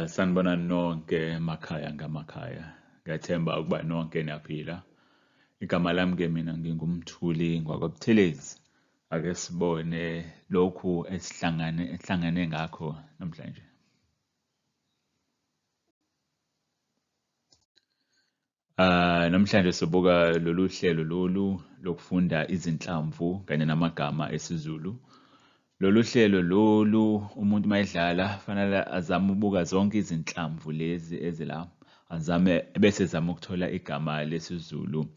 Sanibonani nonke emakhaya ngamakhaya. Ngiyathemba ukuba nonke niyaphila. Igama lami-ke mina nginguMthuli ngwakwaButhelezi. Ake sibone lokhu esihlangane esihlangene ngakho namhlanje. Namhlanje sibuka lolu hlelo lolu lokufunda izinhlamvu kanye namagama esiZulu. Lolu hlelo lolu umuntu uma edlala fanele azame ukubuka zonke izinhlamvu lezi ezila, azame ebese ezama ukuthola igama lesiZulu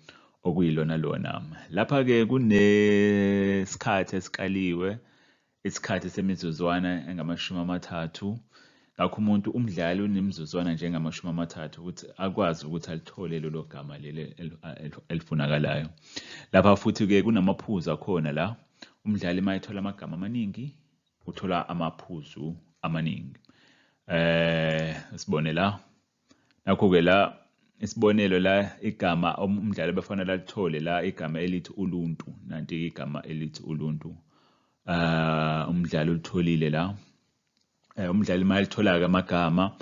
okuyilona lona. Lapha-ke kunesikhathi esikaliwe, isikhathi semizuzwana engamashumi 30. Ngakho umuntu umdlali unemizuzwana nje engamashumi 30 ukuthi akwazi ukuthi alithole lelo gama leli elifunakalayo. Lapha futhi-ke kunamaphuzu akhona la. Umdlali uma ethola amagama amaningi, uthola amaphuzu amaningi. Sibone la. Nakho-ke la isibonelo la igama umdlali abafanele alithole la igama elithi uluntu. Nanti-ke igama elithi uluntu. Umdlali ulitholile la. Umdlali uma elithola-ke amagama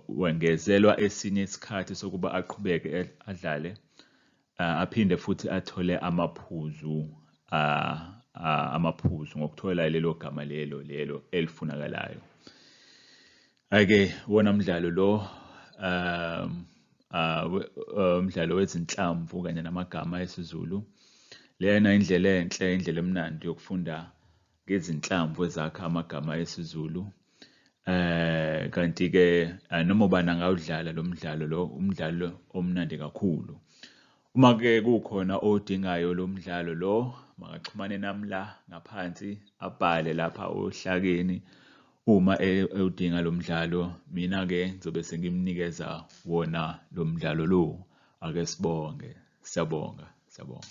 wengezelwa esinye isikhathi sokuba aqhubeke adlale, aphinde futhi athole amaphuzu ngokuthola lelo gama lelo lelo elifunakalayo. Hhayi-ke wona mdlalo lo umdlalo wezinhlamvu kanye namagama esiZulu. Lena indlela enhle, indlela emnandi yokufunda ngezinhlamvu ezakha amagama esiZulu. Kanti-ke noma ubani angawudlala lo mdlalo lo, umdlalo omnandi kakhulu. Uma-ke kukhona owudingayo lo mdlalo lo, makaxhumane nami la ngaphansi, abhale lapha ohlakeni uma ewudinga lo mdlalo. Mina-ke ngizobe sengimnikeza wona lo mdlalo lo. Ake sibonge, siyabonga, siyabonga.